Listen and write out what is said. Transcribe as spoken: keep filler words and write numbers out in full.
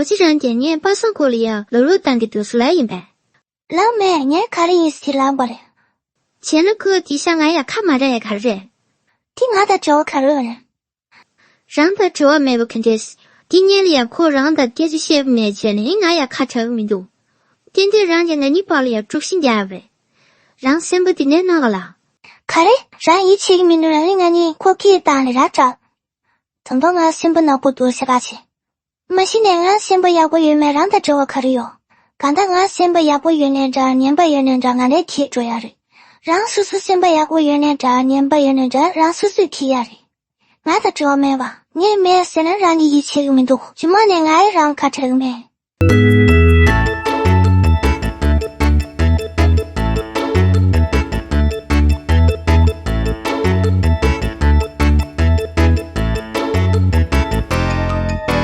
ཨ་ཅེ་རང་གིས་ངའི་པ་སངས་ཁོག་ལ་ཡ་ལོག་ལོག་བཏང་གི་འདུག་ཟེར་ལབ་ཡིན་པས། ལགས་མེད། ངས་ག་རེ་ཡིན་ཟེར་ལབ་པ་རེད། བྱས་ན་ཁོས་དེ་ཤ་ང་ཡ་ཁ་མ་ར་ཡ་ག་རེ་རེད། དེ་ང་དང་འབྲེལ་བ་ག་རེ་ཡོད་རེད། རང་དང་འབྲེལ་བ་མེད་པ་ག་འདྲས། དེ་སྔོན་ལ་ཡང་ཁོས་རང་དང་སྐད་ཆ་བཤད་པ་མེད་བྱས་ནས་ང་ཡ་ཁ་གྲག་གི་མི་འདུག་ཏན་ཏན་རང་གིས་ང་གཉིས་བར་ལ་ཡ་དཀྲུག་ཤིང་རྒྱག་ཡ་རེད། རང་སེམས་པ་དེ་ནས་ནག་ག་ལ། ག་རེ། རང་ཡིད་ཆེས་ཀྱི་མི་འདུག་རང་ནི་ང་གཉིས་ཁོ་སྐད་བཏང་ནས་ར་དྲག་ད་དུང་ང་སེམས་པ་ནག་པོ་འདུག་ཟེར་ག་བྱེད། མ་གཞི་ནས་ང་སེམས་པ་ཡག་པོ་ཡོད་མེད་རང་དང་འབྲེལ་བ་ག་རེ་ཡོད། གང་ལྟར་ང་སེམས་པ་ཡག་པོ་ཡོད་ནའི་འདྲ་ངན་པ་ཡོད་ནའི་འདྲ་ང་ལས་གྱེས་འགྲོ་ཡ་རེད། རང་སོ་སོ་སེམས་པ་ཡག་པོ་ཡོད་ནའི་འདྲ་ངན་པ་ཡོད་ནའི་འདྲ་རང་སོ་སོས་གྱེས་ཡ་རེད། ང་དང་འབྲེལ་བ་མེད་པ། ངས་མེད་ཟེར་ན་རང་གིས་ཡིད་ཆེས་ཀྱི་མི་འདུག་རྗེས་མ་ནས་ང་ཡི་རང་ཁ་བྲལ་གི་མེད།